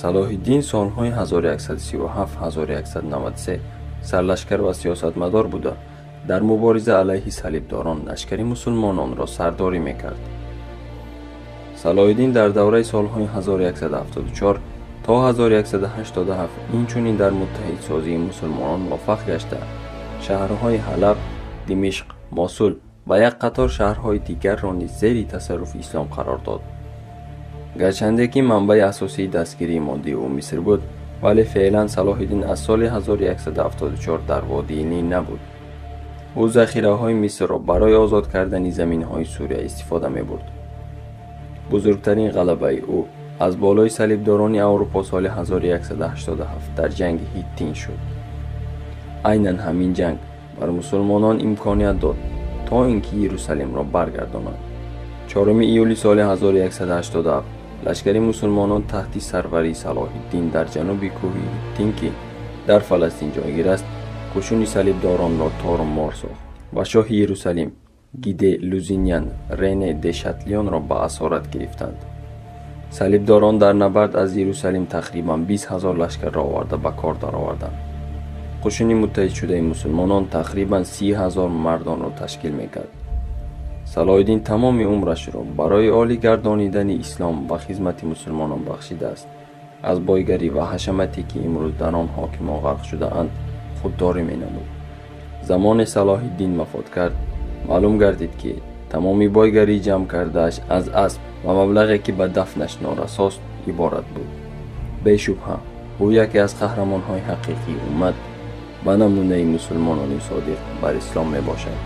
Салоҳиддин солҳои 1137-1193 сарлашкар ва сиёсатмадор буда, дар мубориза алайҳи салибдорон лашкари мусулмононро сардорӣ мекард. Салоҳиддин дар давраи солҳои 1174 то 1187 инчунин дар муттаҳидсозии мусулмонон муваффақ гашта, шаҳрҳои Ҳалаб, Димишқ, Мосул ва як қатор шаҳрҳои дигарро низ зери тасарруфи ислом қарор дод. Гарчанде ки манбаи асосии дастгирии моддии ӯ Миср буд, вале феълан Салоҳиддин аз соли 1174 дар водии Нил набуд. Ӯ захираҳои Мисрро барои озод кардани заминҳои Сурия истифода мебурд. Бузургтарин ғалабаи ӯ аз болои салибдорони Аврупо соли 1187 дар ҷанги Ҳиттин шуд. Айнан ҳамин ҷанг бар мусулмонон имконият дод, то ин ки Иерусалимро баргардонанд. 4 июли соли 1187 лашкари мусулмонон таҳти сарварии Салоҳиддин дар ҷануби кӯҳи Ҳиттин, ки дар Фаластин ҷойгир аст, қушуни салибдоронро тору мор сохт ва шоҳи Иерусалим Гиде Лузиньян Рене де Шатлионро ба асорат гирифтанд. Салибдорон дар набард аз Иерусалим тақрибан 20 ҳазор лашкарро оварда ба кор дароварданд. Қушуни муттаҳидшудаи мусулмонон тақрибан 30 ҳазор мардонро ташкил мекард. Салоҳиддин тамоми умрашро барои олӣ гардонидани ислом ва хизмати мусулмонон бахшидааст. Аз бойгарӣ ва ҳашамате, ки имрӯз дар он ҳокимон ғарқ шудаанд, худдорӣ менамуд. Замоне Салоҳиддин вафот кард, маълум гардид, ки тамоми бойгарии ҷамъ кардааш аз асб ва маблағе, ки ба дафнаш норасост, иборат буд. Бешубҳа, ӯ яке аз қаҳрамонҳои ҳақиқии уммат ба намунаи мусулмонони содиқ бар ислом мебошад.